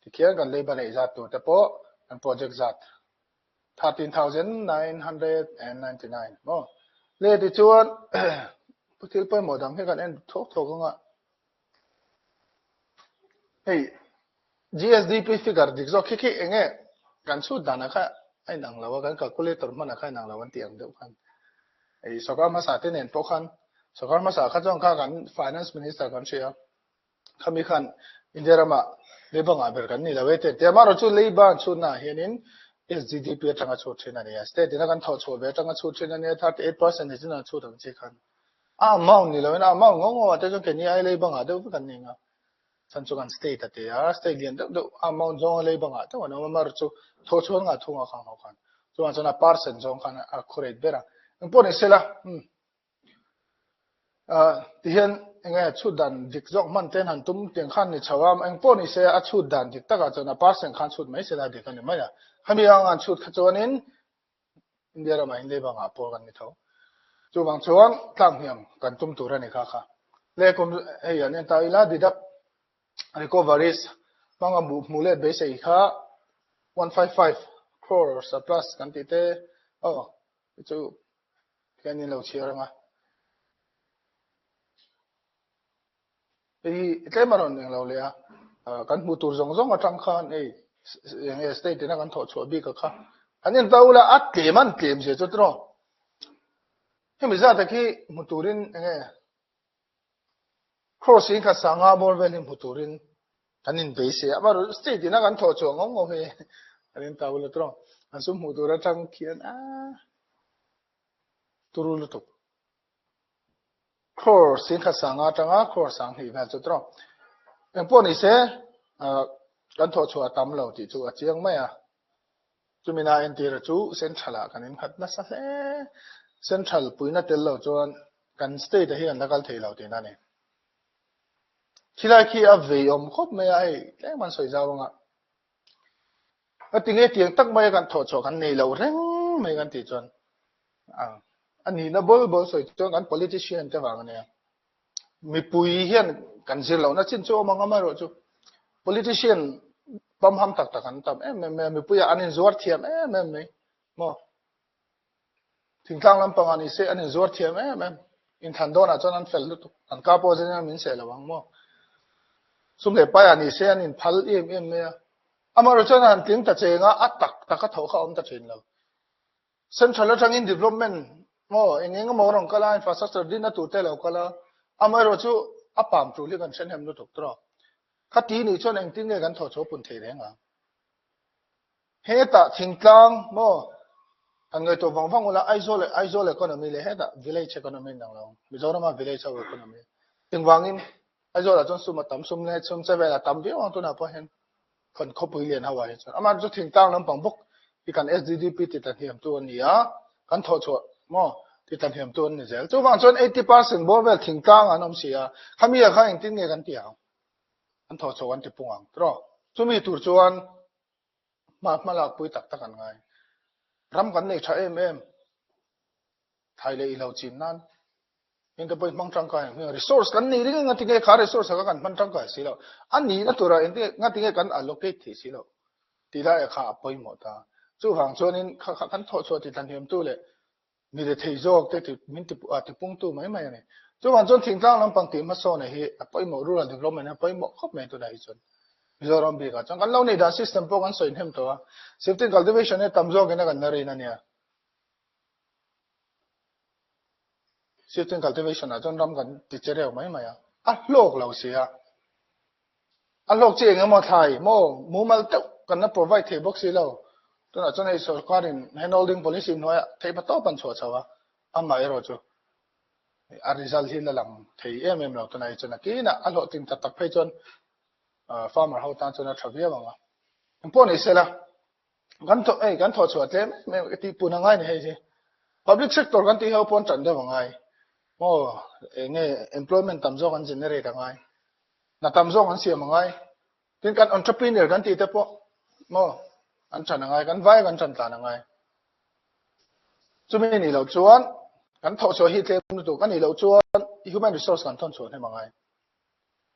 Tikhian kan leiba neih zat tur te pawh kan project zat 13,999 maw? Le tichuan thil pawimawh dang hi kan en thuak thuak anga hei GSDP figure dik zawk khi khi enge kan chhut danah kha a inang lo a, kan calculator hmanah kha a inang lo an tih ang deuh khan hei sawrkar hmasa te nen pawh khan sawrkar hmasa kha chuan kha kan finance minister kan hria a. Khami khan India ramah leiba ngah ber kan ni lo e tih an ti a. Amaherawhchu leiba an chhutnaah hianin SGDP atanga chhut thin a ni a. State ina kan thawh chhuah ve atanga chhut thin a ni a, 38% ni chin an chhut ang chi khan a amount ni loin a amount ngawh ngawh ah te chuan keini ai leiba ngah deuh vek an ni ang a. Chhan chu kan state a ti a, state lian deuh deuh a amount zawnga leiba ngah deuh an awm a, amaherawhchu thawh chhuah an ngah thung a khang ho khan. Chuvang chuan a percent zawng khan a accurate ber a. Engpawh ni sela, umm. Tihian enge chhut dan dik zawk hman ten han tum tiang khan ni chho a, engpawh ni se a chhut dan dik takah chuan a percent khan chhut mai sela dik a ni mai a. Khami ang an chhut kha chuanin India ramah hian leiba ngah pawl kan ni tho. Chuvang chuan tlak hniam kan tum tur a ni kha kha. Le kum hei an en ta ila deduct recoveries hmanga hmuh let beisei kha 155 crore surplus kan tih te aw chu Khian in lo chhiar ang a. Hei hi tlem a rawn eng lo leh a, kan hmuh tur zawng zawng atang khan hei eng nge state ina kan thawh chhuah bik a kha an en ta ula a tlem an tlem zia chu tiraw. Hemi zat a khi hmu turin eng nge cross in kha sanga bawr vel hi hmu turin kan inbeisei a, amaherawhchu state ina kan thawh chhuah ngawng ngawng hi an en ta ula tiraw. An sum hmuh tur atang khian a turu lutuk. Crore singkhat sanga atanga crore 20 vel chu tiraw. Engpawh ni se kan thawh chhuah a tam lo tih chu a chiang mai a. Chumi na entira chu central ah kan innghat nasa hle. Central puina tel lo chuan kan state ah hi an la kal thei lo tihna a ni. Khilai khi a vei awm khawp mai a hei tlem an sawi zau anga. Ka ti nge tiang tak mai a kan thawh chhuah kan nei lo reng mai kan tih chuan a nihna bawl bawl sawi chuan kan politician te vang a nia. Mipui hian kan zir lohna chin chu awm ang amaherawh chu politician pamham tak tak an tam em em mai a, mipuiah an inzuar thiam em em mai maw. Thingtlang lampangah ni se an inzuar thiam em em. Inthlan dawnah chuan an fel lutuk. An ka pawh zen min seh lo ang maw. Sum leh paiah ni se an inphal em em mai a. Amaherawh chuan an tling ta cheng a, a tak tak a thawh kha a awm ta thin lo. Central atangin development maw eng eng emaw rawn kal a, infrastructure dinna tur te a lo kal a. Amaherawh chu a pam tul hi kan hre hnem lutuk tawh. Khati nih chuan engtin nge kan thawh chhuah pun thei reng ang? Hetah thingtlang maw han ngaihtuah vang vang ula Aizawl leh Aizawl economy leh hetah village economy an dang lo. Mizorama village ho economy. Engvangin Aizawlah chuan sum a tam sum leh sum che vel a tam viau ang tunah pawh hian kan khawpui lian ho ah hi chuan amah chu thingtlang lampang bawk hi kan SDDP ti tla hniam tu an ni a kan thawh chhuah maw ti tla hniam tu an ni zel. Chuvang chuan 80% bawr vel thingtlang an awm si a khami ah kha engtin nge kan ti ang an thawh chhuah kan ti pung ang tiraw chumi tur chuan hma hma lak pui tak tak an ngai. Ram kan nei tha em em. Thai leh ilo chin nan. Heng te pawh hmang tangkai ang hmiang. Resource kan nei ring nga tinge kha resource kha kan hman tangkai si lo. A ni na tura engti nga tinge kan allocate thei si lo. Ti lai kha a pawimawh ta. Chuvang chuanin kha kha kan thawh chhuah ti tlan tu leh Mi rethei zawk te ti min ti a tipungtu mai mai a ni. Chuvang chuan thingtlang lampang tih hmasawn hi a pawimawh rural development hi a pawimawh khawp mai tunah hi chuan Mizoram bikah chuan kan lo neih dan system pawh kan sawi hnem tawh a. Shifting cultivation hi tam zawkin a kan la rin a nia. Shifting cultivation ah chuan ram kan ti che reuh mai mai a. A hlawk lo si a. A hlawk chi eng emaw thlai maw mumal deuh kan la provide thei bawk si lo. Tunah chuan hei sorkarin hand holding policy hnuaiah theihpa tawp an chhuah chho a, amah erawh chu a result hi la lang thei em em lo tunah hi chuan a kinah a hlawhtling tak tak phei chuan farmer ho tan chuan a tha viau ang a. Engpawh ni sela kan thawh hei kan thawh chhuah tlem em em tih pun a ngai ni hei hi. Public sector kan tih ho pawn tan deuh a ngai. Maw eng nge employment tam zawk an generate a ngai. Hna tam zawk an siam a ngai. Tin kan entrepreneur kan tih te pawh maw an ṭan a ngai, kan vai kan ṭan tlan a ngai. Chumi nih loh chuan kan thawh chhuah hi tlem lutuk a nih loh chuan human resource kan thawn chhuah hnem a ngai.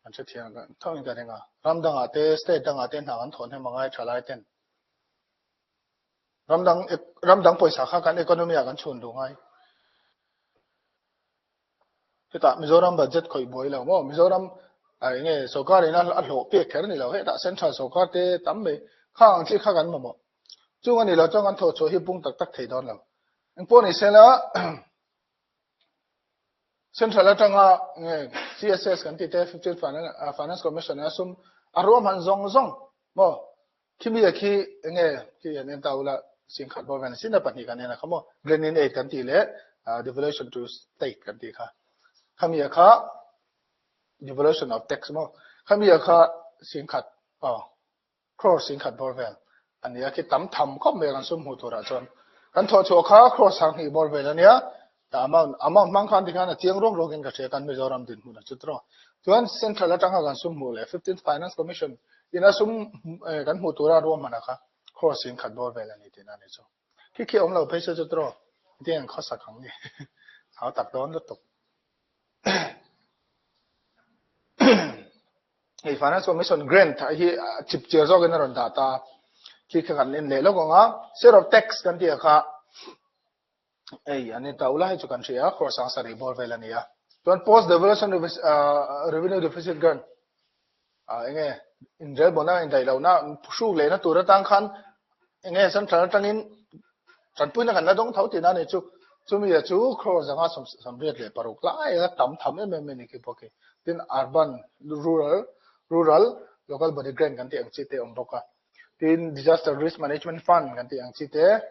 Kan hrethiam thawkin ka ring a. Ram dangah te, state dangah te hna kan thawh hnem a ngai tha lai ten. Ram dang, ram dang pawisa kha kan economy ah kan chhun duh ngai. Hetah Mizoram budget khawih buai lo maw? Mizoram eng nge sorkar in a hlawh pek kher ni lo. Hetah central sorkar te tam mai kha ang chi kha kan mamawh. Chung a ni lo chuan kan thawh chhuah hi pung tak tak thei dawn lo. Engpawh ni sela Central atanga nge CSS kan tih te 15 Finance Commission a sum a ruahman zawng zawng maw khimi a khi enge khi an en ta ula singkhat bawr vel sin a pahnih kan en a kha maw grant aid kan tih leh devolution to state kan tih kha khami a kha devolution of tax maw khami a kha singkhat aw Crore singkhat bawr vel a nia khi tam tham khawp mai a kan sum hmuh turah chuan kan thawh chhuah kha crore sanghnih bawr vel a nia ta amount amount hmang khan tikhan a chiang ruak ruakin ka hria kan Mizoram dinhmun a chu tawh chuan central atanga kan sum hmuh leh 15th finance commission ina sum kan hmuh tura ruahman a kha crore singkhat bawr vel a ni tihna a ni chu khi khi awm lo phei se chu tawh tiang an khawsak ang ni hau tak dawn lutuk Hei Finance Commission grant hi chip chiar zawkin a rawn dah ta. Khi kha kan en leh lawk ang a. Share of tax kan tih kha ei an in ta ula hei chu kan hria a, crore 70 bawr vel a ni a. Chuan post devolution revenue deficit grant enge inrelbawlna indaihlohna hruk lehna tur atang khan enge central atangin Tanpuina kan la dawng tho tihna a ni chu. Chumi a chu crore 586 lai a tam tham em em a ni khi bawk hi. Tin urban, rural, rural local body grant kan tih ang chi te a awm bawk a. Tin disaster risk management fund kan tih ang chi te a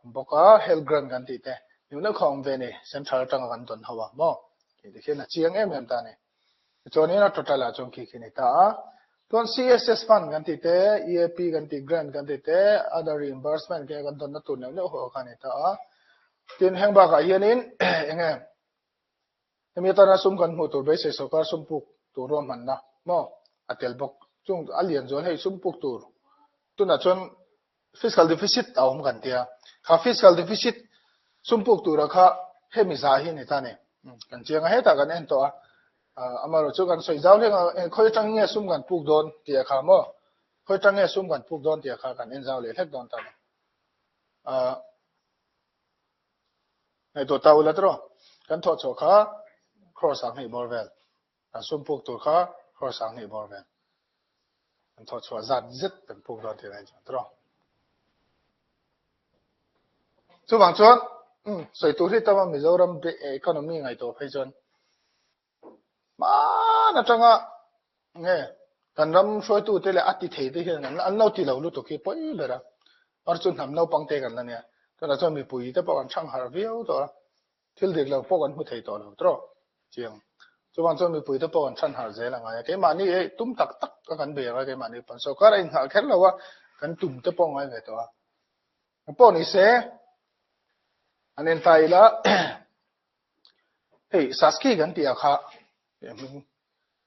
awm bawk a, health grant kan tih te. Nihna kha a awm ve a ni, central atanga kan dawn ho a maw. Tikhian a chiang em em ta a ni. Chuanin a total ah chuan khi khi ni ta a. Chuan CSS fund kan tih te, EAP kan tih grant kan tih te, other reimbursement khi kan dawnna tur neuh neuh ho kha ni ta a. Tin heng bakah hianin enge hemi atana sum kan hmuh tur beisei sorkar sum puk tur ruahmanna maw a tel bawk. Chung a lian zual hei sum puk tur tunah chuan Fiscal deficit a awm kan tia. Kha fiscal deficit sum puk tura kha hemi za hi ni ta ni. Kan chiang a hetah kan en tawh a. Amaherawh chu kan sawi zau hleng a, khawi atang nge sum kan puk dawn tih a kha maw? Khawi atang nge sum kan puk dawn tih a kha kan en zau leh hlek dawn ta ni. Ngaihtuah ta ula tawh kan thawh chhuah kha crore 20 bawr vel. Kan sum puk tur kha crore 20 bawr vel. Kan thawh chhuah zat zet kan puk dawn tih a inchuan tawh. Chuvang chuan sawi tur hi tama Mizoram economy ngaihtuah phei chuan hman atanga nge kan ram hruaitu te leh a ti thei te hian an lo ti lo lutuk hi pawi ber a. Mar chu hnam naupang te kan la nia. Tunah chuan mipui te pawh kan thang harh viau tawh a. Thil dik lo pawh kan hmu thei tawh lo tawh chiang. Chuvang chuan mipui te pawh kan chhan harh zel a ngai a. Keimahni ei tum tak tak a kan bei ang a, keimahni pawn sorkar a innghalh kher lo a, kan tum te pawh ngai ve tawh a. Pawh ni se, an en ta ila, hei Saski kan tih ah kha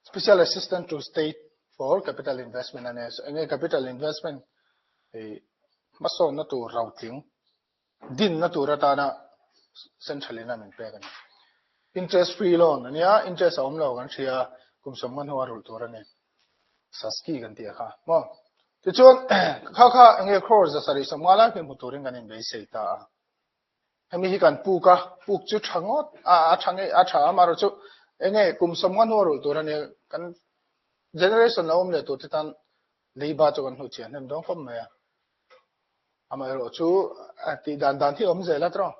Special Assistant to State for Capital Investment a nia. Enge Capital Investment hei hmasawnna tur rotling dinna tur atana central in a min pek a ni. Interest free loan a nia, interest a awm lo kan hria, kum sawmnga hnu a rulh tur a ni. Saski kan tih a kha maw. Tichuan kha kha enge crore 750 lai khi hmu turin kan inbeisei ta a. Hemi hi kan puk a, puk chu tha ngawt a, a tha ngei a tha amaherawhchu chu enge kum 50 hnu a rulh tur a nia, kan generation lo awm leh tur te tan leiba chu kan hnuchhiah hnem dawn khawp mai a. Amaherawh chu tih dan dan hi awm zel a tawng.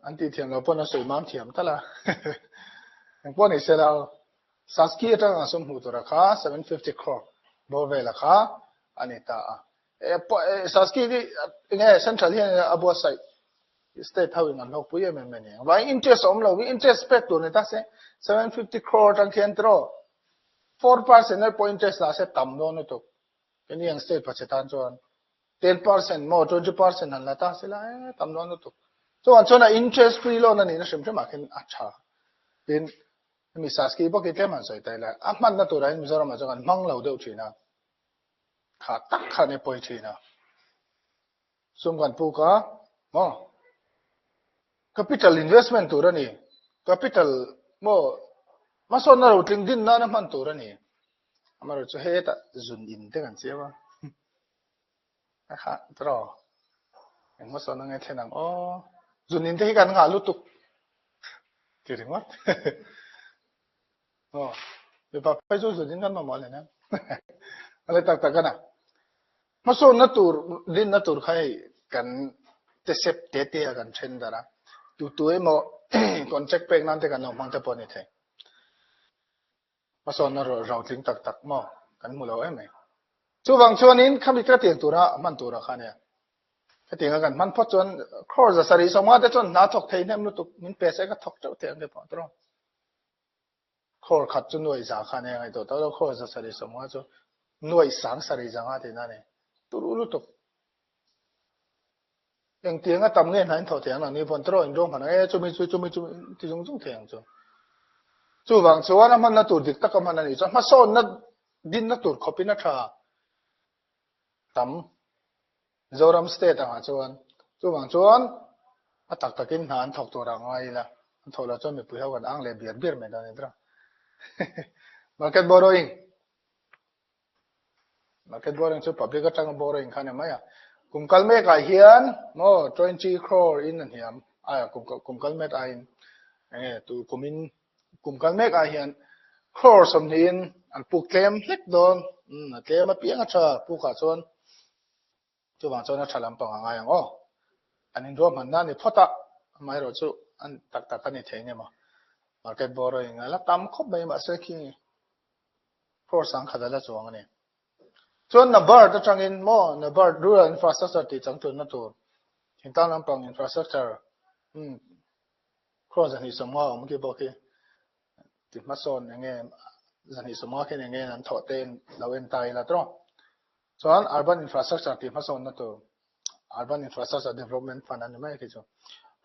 An tih thiam lo pawn a sawi mam thiam tal a. Eng pawh ni se la Saski atanga an sum hmuh tura kha 750 crore bawr vela kha a ni ta a. Saski hi enge central hian a buatsaih state ho in an hlawkpui em em a ni. Vai interest awm lo interest pek tur ni ta se 750 crore atang khian tiraw 4% pawh interest la se tam dawn lutuk. Keni ang state pachhe tan chuan 10% maw 20% han la ta sela e tam dawn lutuk. Chuan chuan a interest free loan a nihna hrim hrim ah khin a tha. Tin hemi Saski bawk hi tlem han sawi ta ila a hmanna turah hian Mizoram ah chuan kan hmang lo deuh thin a. Kha tak khan i pawi thin a. Sum kan puk a maw capital investment tur a ni. Capital maw. Hmasawnna rotling din nana hman tur a ni. Amaherawhchu chu hetah zun in te kan chiam a. A kha tiraw? Eng hmasawnna nge thlen ang aw? Zun in te hi kan ngah lutuk ti ringawt. Aw, mipa phei chu zun in kan mamawh leh nen. A le tak tak a na. Hmasawnna tur dinna tur kha hei kan te sep te te a kan then darh a, tu tu emaw contract pek nan te kan lo hmang te pawh a ni thei. Hmasawnna rotling tak tak maw kan hmu lo em mai. Chuvang chuanin khami ka tiang tura hman tura kha nia. Hetianga kan hman phawt chuan crore 750 te chuan hna thawk thei hnem lutuk min pe se ka thawk teuh thei ang te pawh tawrh. Crore khat chu nuaih za kha nia ngaihtuah tawh lo crore 750 chu nuaih sang sarih zanga tihna a ni. Turu lutuk. Engtianga tam nge hna in thawh thei ang nangni pawn tawrh in ruahman ang e chumi chu chumi chumi ti zung zung thei ang chu. Chuvang chuan a hmanna tur dik taka hman a nih chuan hmasawnna dinna tur khawpin a tha tam Mizoram state angah chuan chuvang chuan a tak takin hna an thawk tur a ngai ila an thawh loh chuan mipui ho kan ang leh biar biar mai dawn a ni tawh. Market borrowing Market borrowing chu public atanga borrowing kha a ni mai a. Kum kal mek ah hian maw 20 crore in a hniam a kum kal mek aiin enge tu kumin kum kal mek ah hian crore 20 in an puk tlem hlek dawn a tlem apiang a tha puk ah chuan chuvang chuan a tha lampang a ngai ang aw. An inruahman na a ni phawt a, amaherawh chu an tak tak a ni thei nge maw. Market borrowing a la tam khawp mai mahse khi Crore 10,000 a la chuang a ni. Chuan NABARD atangin maw NABARD Rural Infrastructure tih changtlunna tur thingtlang lampang infrastructure um crore 250 awm khi bawk hi ti hmasawn eng nge 250 khian eng nge an thawh te lo en ta ila tawh. Chuan Urban Infrastructure tih hmasawnna tur Urban Infrastructure Development Fund a ni mai khi chu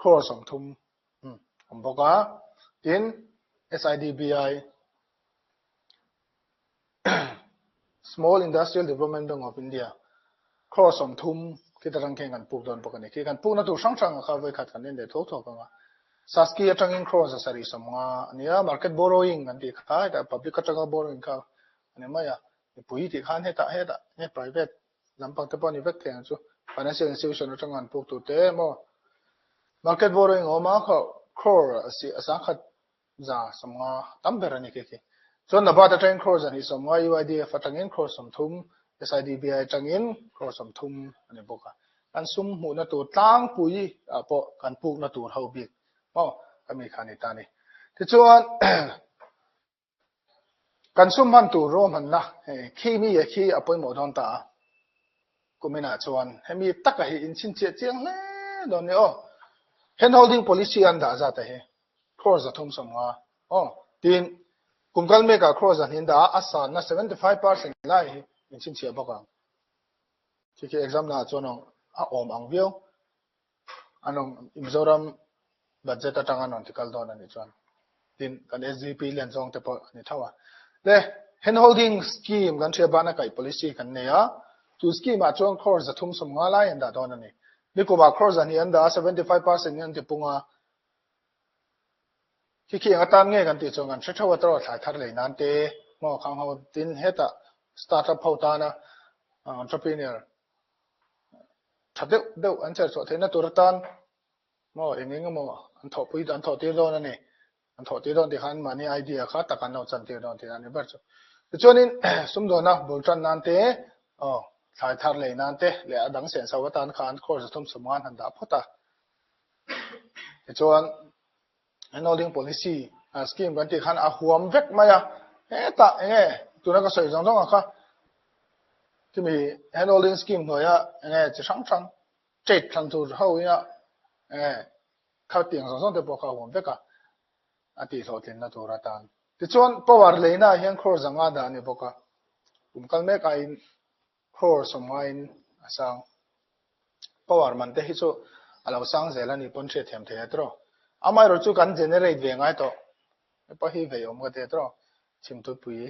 crore 30 um awm bawk a. Tin SIDBI Small Industrial Development Bank of India crore 30 khi atang khian kan puk dawn bawk a ni. Khi kan pukna tur hrang hrang kha vawi khat kan en leh tho tho ang a. Saski atangin crore 750 a nia, market borrowing kan tih kha hetah public atanga borrowing kha a ni mai a. Mipui tih khan hetah hetah nge private lampang te pawh a ni vek thei ang chu. Financial institution atanga an puk tur te emaw market borrowing a awm a crore 100 150 tam ber a ni khi khi. Chuan NABARD atangin crore 250, UIDF atangin crore 30, SIDBI atangin crore 30 a ni bawk a. Kan sum hmuhna tur tlangpui ah pawh kan pukna tur ho bik maw ka mi kha a ni ta a ni. Tichuan kan sum hman tur ruahmanna khi mi khi a pawimawh dawn ta a. Kuminah chuan hemi taka hi inchhinchhiah chiang hle dawn ni aw. Hand holding policy an dah zat a hi. Crore 350 aw tin kum kal mekah crore 200 dah a a sanna 75% lai hi min chhinchhiah bawk ang. Khi khi exam naah chuan a awm ang viau an awm Mizoram budget atanga an rawn ti kal dawn a nih chuan tin kan SGP lian zawng te pawh a ni tho a. Le hand holding scheme kan hria bana kaih policy kan nei a chu scheme ah chuan crore 350 lai an dah dawn a ni. Nikumah crore 200 an dah a 75% in an ti pung a. Khi khi eng atan nge kan tih chuan kan hre theuh a tawrh thlai thar lei nan te maw khang ho tin hetah startup ho tana entrepreneur tha deuh deuh an cher chhuah theihna tur atan maw eng eng emaw an thawhpui an thawh tir dawn a ni an thawh tir dawn tih khan mahni idea kha tak an lo chan tir dawn tih a ni ber chu tichuanin sumdawna bul tan nan te aw thlai thar lei nan te leh a dang senso atan khan crore 350 an han dah phawt a. Tichuan enrolling policy scheme kan tih khan a huam vek mai a, hetah enge tuna ka sawi zawng zawng ang kha chumi enrolling scheme hnuaia enge chi hrang hrang trade thlan tur ho ina enge kha tiang zawng zawng te pawh kha a huam vek a, a tih hlawhtlinna tur atan. Tichuan power leina ah hian crore 500 dah a ni bawk a, kum kal mek aiin Crore 50 in a sang. Power man te hi chu a lo sang zel a ni pawn hriat thiam thei a tiraw. Amaherawhchu kan generate ve ngai tawh. Hepa hi vei awm ka ti a tiraw. Chhimtutpui.